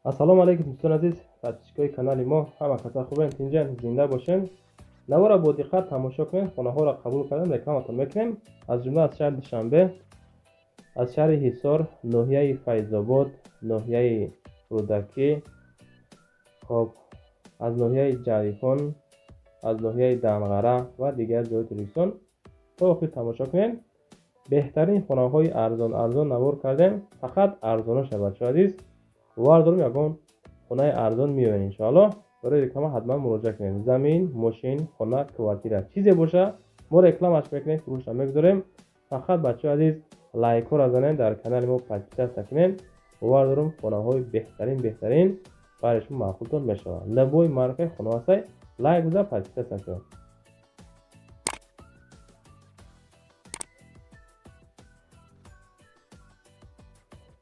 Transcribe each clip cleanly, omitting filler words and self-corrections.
Ассалому алайкум дӯстони азиз, подписчикои канали мо, ҳама каса хубен, тинҷан, зинда бошен. Навора бо диққат тамошо кунед, хонаҳоро қабул кардан рекламатон мекунем. Аз ҷумла аз шаҳри Душанбе, аз шаҳри Ҳисор, ноҳияи Файзобод, ноҳияи Рӯдакӣ, хоб аз ноҳияи Ҷайҳун, аз ноҳияи Данғара ва дигар ҷойи Тоҷикистон. То охир тамошо кунед. Беҳтарин хонаҳои арзон арзон навор кардем, фақат арзоноша, бачаҳо азиз. Бовар дорем, ягон хонаи арзон меояд иншоаллоҳ. Барои реклама ҳатман муроҷиат кунед. Замин, мошин, хона, квартира, чизе боша, мо рекламаш мекунем, фурӯшро мегузорем. Фақат бачаҳо азиз, лайкҳоро занед, дар канали мо подписаться кунед. Бовар дорам, хонаҳои беҳтарин беҳтарин барои шумо маъқултон мешавад. Любой маркаи хона ҳастай, лайк бизан, подписаться кунед.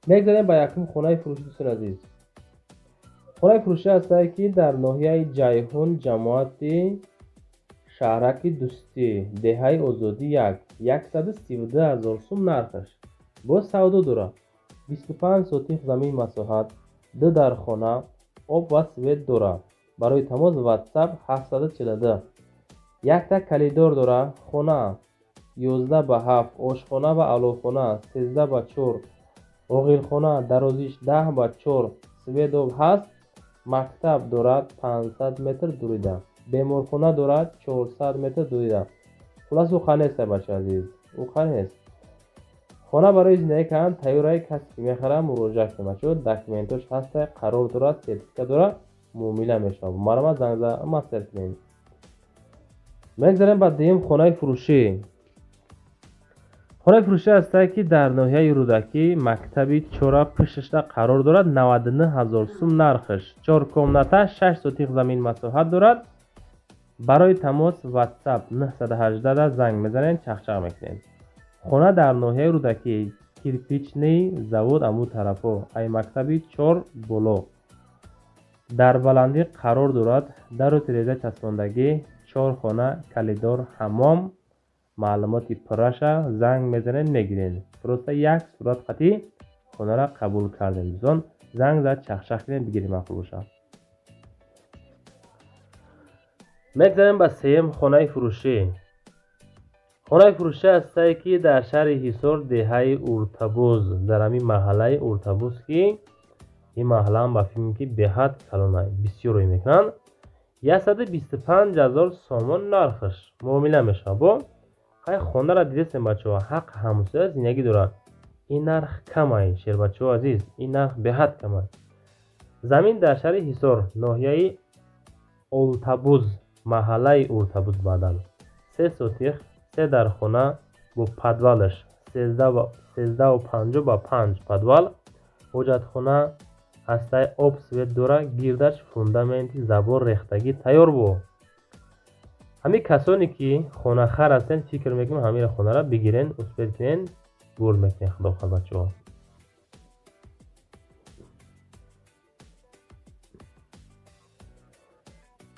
Мегзарем ба якум хонаи фурӯшӣ, дӯстони азиз. Хонаи фурӯшӣ ҳастае, ки дар ноҳияи Ҷайҳун, ҷамоати шаҳраки Дӯстӣ, деҳаи Озодӣ 1, 132 ҳазор сум нархаш. Боз савдо дорад. 25 сотих замин масоҳат, 2 дархона, об ва свет дорад. Барои тамос WhatsApp 742. Якта калидор дорад, хона 11 ба 7, ошхона ва аловхона 13 ба 4, оғилхона дарозиш 10 ба 4, свет об ҳаст, мактаб дорад 500 метр дурида, беморхона дорад 400 метр дурида. Хулас, уқа нест, бача азиз, уқа нест. Хона барои зиндагӣ кардан тайёрае, касе ки мехарад муроҷиат кунад, бачаҳо. Документош ҳаста, қарор дорад, сертификат дорад, муомила мешавад. Марҳамат, занг зада маслиҳат кунед. Мегзарем ба дуюм хонаи фурӯшӣ. Хонаи фурӯшӣ ҳастае, ки дар ноҳияи Рӯдакӣ, мактаби чора пушташда қарор дорад, 99 ҳазор сум нархаш. 4 комната, 6 сотих замин масоҳат дорад. Барои тамос WhatsApp 918 занг мезанед, чақчақ мекунед. Хона дар ноҳияи Рӯдакӣ, кирпичный завод аму тарафо, ай мактаби 4 боло. Дар баландӣ қарор дорад, дару тиреза часпондагӣ, 4 хона, калидор, ҳаммом. Маълумоти пурраша занг мезанед, мегиред. Просто як сурат қатӣ хонара қабул кардем. Дӯстон, занг зад, чақчақ кунед, бигиред, маъқул бошад. Мегзарем ба сеюм хонаи фурӯшӣ. Хонаи фурӯшӣ ҳастае, ки дар шаҳри Ҳисор, деҳаи Уртабуз, дар ҳамин маҳаллаи Уртабуз, ки ин маҳаллаам ба филме ки беҳад калона, бисёр рӯй мекунанд. 125 ҳазор сомон нархаш, муомила мешавад. Бо хай хонара дидестем, бачаҳо, ҳақ ҳамсоя зиндагӣ дорад. Ин нарх камай, шербачаҳо азиз, ин нарх беҳад камай. Замин дар шаҳри Ҳисор, ноҳияи Олтабуз, маҳаллаи Уртабуз баъдан. 3 сотих, 3 дархона бо подвалаш, сездаҳу панҷоҳ ба 5 подвал, ҳоҷатхона ҳастаи, об свет дора, гирдаш фундаменти забор рехтагӣ тайёр бо. Ҳамин касоне ки хонахар ҳастен, фикр мекунем ҳамин хонара бигирен, успед кунен, гур мекунен, худо хоҳад, бачаҳо.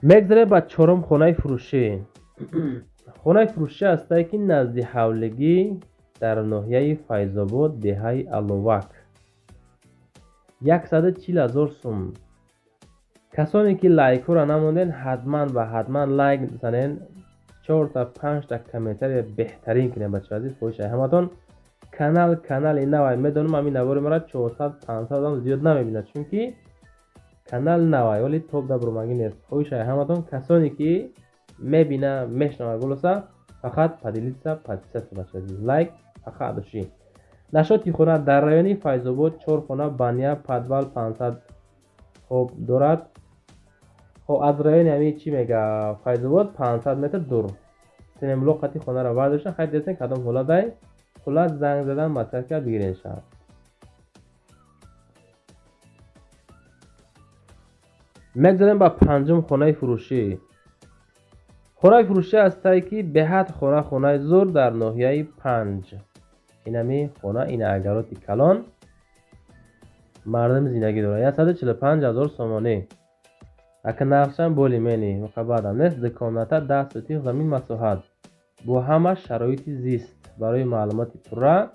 Мегзарем ба чорум хонаи фурӯшӣ. Хонаи фурӯшӣ ҳастае, ки назди ҳавлигӣ дар ноҳияи Файзобод, деҳаи Аловак, 140 ҳазор сум. Касоне ки лайкҳоро намонден, ҳатман ва ҳатман лайк занен, 4та 5та комментария беҳтарин кунед, бачаҳо азиз, хоҳиш ай ҳаматон. Канал канали навай, медонам ҳамин навори мара 400 500 одам зиёд намебинад, чунки канал навай, вале топ да бурмагӣ нест. Хоҳиш ай ҳаматон, касоне ки мебина, мешнава голоса, фақат поделиться, подписаться, бачаҳо азиз, лайк фақат души. Нашоти хона дар райони Файзобод, 4 хона, баня, подвал 500 хоб дорад. Хоб, аз райони ҳамин чӣ мега Файзобод 500 метр дур. Сенемблок қати хонара вардошта, хай дидестен кадом ҳолатай. Хулас, занг задан, маслиҳат кард, бигирен шаҳр. Мегзарем ба панҷум хонаи фурӯшӣ. Хонаи фурӯшӣ ҳастае, ки беҳад хона, хонаи зур дар ноҳияи 5. Инами хона, ин агароти калон, мардум зиндагӣ дорад. 145 ҳазор сомонӣ. Ака нархшам боли мени, уқа баъдам нест. 2 комната, 10 сотих замин масоҳат, бо ҳама шароити зист. Барои маълумоти пурра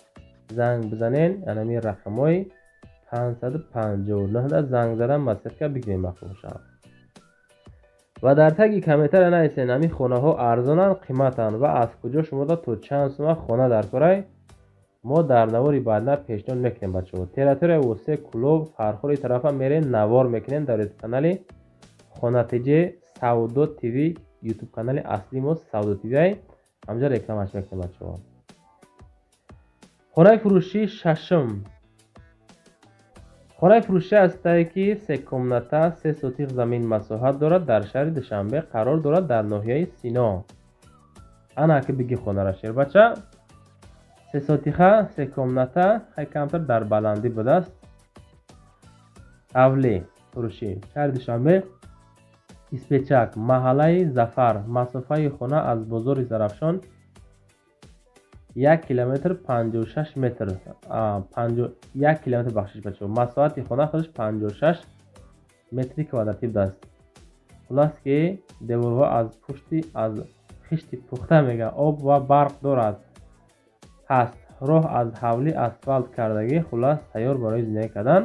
занг бизанен, анами рақамҳои 559 занг задан маслиҳатка бигирем маъқул бошад. Ва дар таги комментария нависен ҳамин хонаҳо арзонанд, қиматанд ва аз куҷо шумода то чанд сума хона дар корай, мо дар навори баъдна пешниҳод мекунем бачаҳо. Территорияи Восе, Кӯлоб, Фархори тарафа мерем, навор мекунем дар ютуб канали Хона ТЖ Савдо ТВ, ютуб канали аслии мо Савдо ТВ, ҳамҷа рекламаш мекунем бачаҳо. Хонаи фурӯшии шашум. Хонаи фурӯшӣ ҳастае ки се комната, 3 сотих замин масоҳат дорад, дар шаҳри Душанбе қарор дорад, дар ноҳияи Сино. Ана ки биги хонара шербача. 3 сотиха, 3 комната, хай камтар дар баландӣ будааст. Ҳавлӣ фурӯшӣ шаҳри Душанбе, Испечак, маҳаллаи Зафар, масофаи хона аз бозори Зарафшон 1 километр 56 метр, 1 километр бахшиш бачаҳо. Масоҳати хона худаш 56 метри квадратӣ будааст. Хулас ки деворҳо аз пушти аз хишти пухта мега, об ва барқ дорад. Ҳаст роҳ аз ҳавлӣ асфалт кардагӣ, хулас тайёр барои зиндагӣ кардан.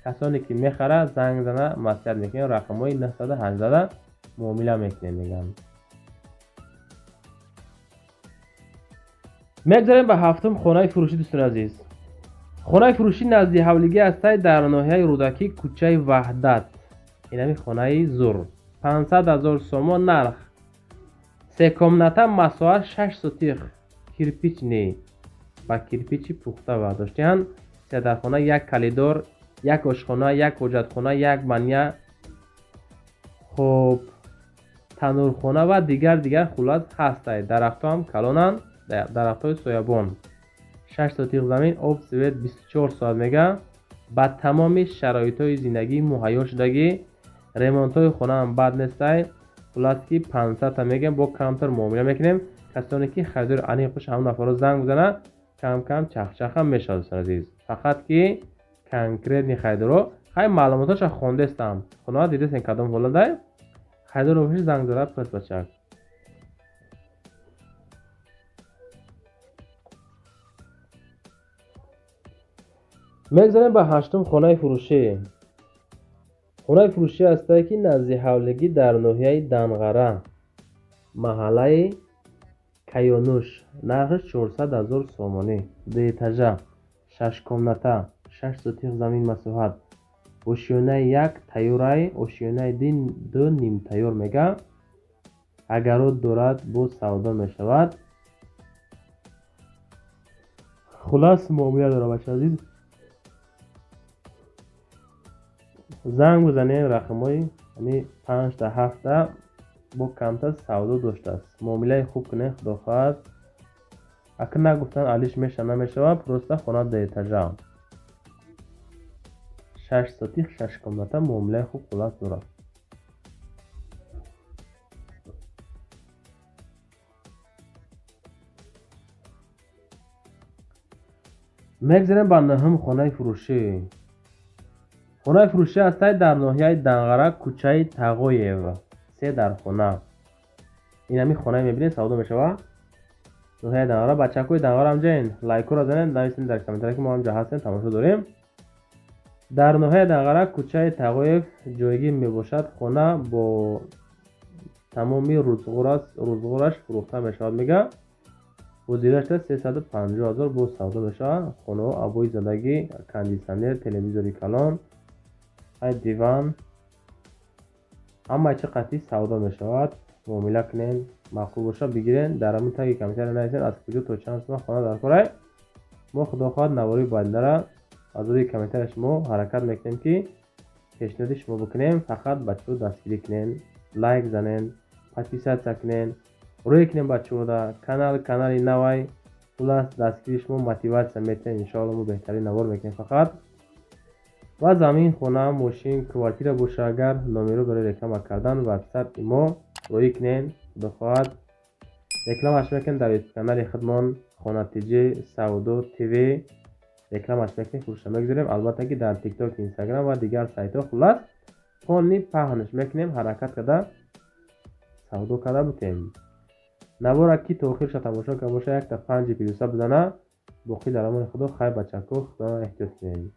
Касоне ки мехара занг зана маслиҳат мекунем, рақамҳои 918 муомила мекунем мегӯянд. Мегзарем ба ҳафтум хонаи фурӯшӣ дӯстони азиз. Хонаи фурӯшӣ назди ҳавлигӣ ҳастай дар ноҳияи Рӯдакӣ, кӯчаи Ваҳдат. Инами хонаи зур. 500 000 сомон нарх. Се комната, масоҳат 6 сотих, кирпични ба кирпичи пухта бардоштиянд. Се дархона, як калидор, як ошхона, як ҳоҷатхона, як баня, хоб танурхона ва дигар дигар хулас ҳастай. Дарахтҳо ҳам калонанд, дарахтҳои соябон. 6 сотих замин, об, свет 24 соат мега. Ба тамоми шароитҳои зиндагӣ муҳайё шудагӣ, ремонтҳои хона ҳам бад нестай. Хулас ки 500 та мегем, бо камтар муомила мекунем. Касоне ки харидори аниқ боша ҳамон нафарро занг бизана, кам-кам чахчах ҳам мешавад дӯстони азиз. Фақат ки конкретни харидоро, хай маълумотҳоша хондестам, хонаҳо дидестем кадом ҳоладай, харидор боши занг зада пас бачак. Мегзарем ба ҳаштум хонаи фурӯшӣ. Хонаи фурӯшӣ ҳастае ки назди ҳавлигӣ дар ноҳияи Данғара, маҳаллаи Каёнуш, нархаш 400 000 сомонӣ, ду этажа, 6 комната, 6 сотих замин масоҳат, ошёнаи 1 тайёрай, ошёнаи 2 нимтайёр мега. Агарот дорад, боз савдо мешавад. Хулас муомила дорад бача азиз. Занг бизанем рақамҳои ҳамин 5 та 7 та бо камтар савдо доштааст. Муомилаи хуб кунем, худо хоҳад. Ака нагуфтан алиш меша намешавад, просто хона ду этажа. 6 сотих, 6 комната, муомилаи хуб хулас дорад. Мегзарем ба нӯҳум хонаи фурӯшӣ. Хонаи фурӯшӣ ҳастай дар ноҳияи Данғара, кӯчаи Тағоев, 3 дархона. Ин ҳамин хонае мебинед савдо мешавад. Ноҳияи Данғара, бачакҳои Данғара ҳамҷаен, лайкҳоро занед, нависед дар комментария ки мо ҳамҷа ҳастем, тамошо дорем. Дар ноҳияи Данғара, кӯчаи Тағоев ҷойгир мебошад. Хона бо тамоми рӯзғораш фурӯхта мешавад мега. Бо зирашта 350 000 боз савдо мешавад. Хонаҳо обои задагӣ, кондитсионер, телевизори калон, ай диван, ҳама чи қатъи савдо мешавад. Муомила кунен, маъқул боша бигирен. Дар ҳамин таги комментария нависен аз куҷо то чанд сума хона дар корай. Мо худо хоҳад навори баъдинара аз рӯи комментария шумо ҳаракат мекунем ки пешниҳоди шумо бикунем. Фақат бачаҳо дастгирӣ кунен, лайк занен, подписатсия кунен, рӯй кунем бачаҳода. Канал канали навай, хулас дастгирии шумо мотиватсия метиҳад. Иншоалло мо беҳтарин навор мекунем фақат. Ва замин, хона, мошин, квартира боша агар номеро барои реклама кардан WhatsApp мо рӯй кунен. Худо хоҳад рекламаш мекунем дар ютуб канали худмон Хона ТЖ Савдо ТВ. Рекламаш мекунем, фурӯша мегузорем. Албатта ки дар TikTok, Instagram ва дигар сайтҳо хулас полни паҳнш мекунем, ҳаракат карда савдо карда бутем. Навора ки то охирша тамошо карда боша, якта 5 плюса бизана. Боқӣ дар амони Худо. Хайр бачако, Худо эҳтиёт кунед.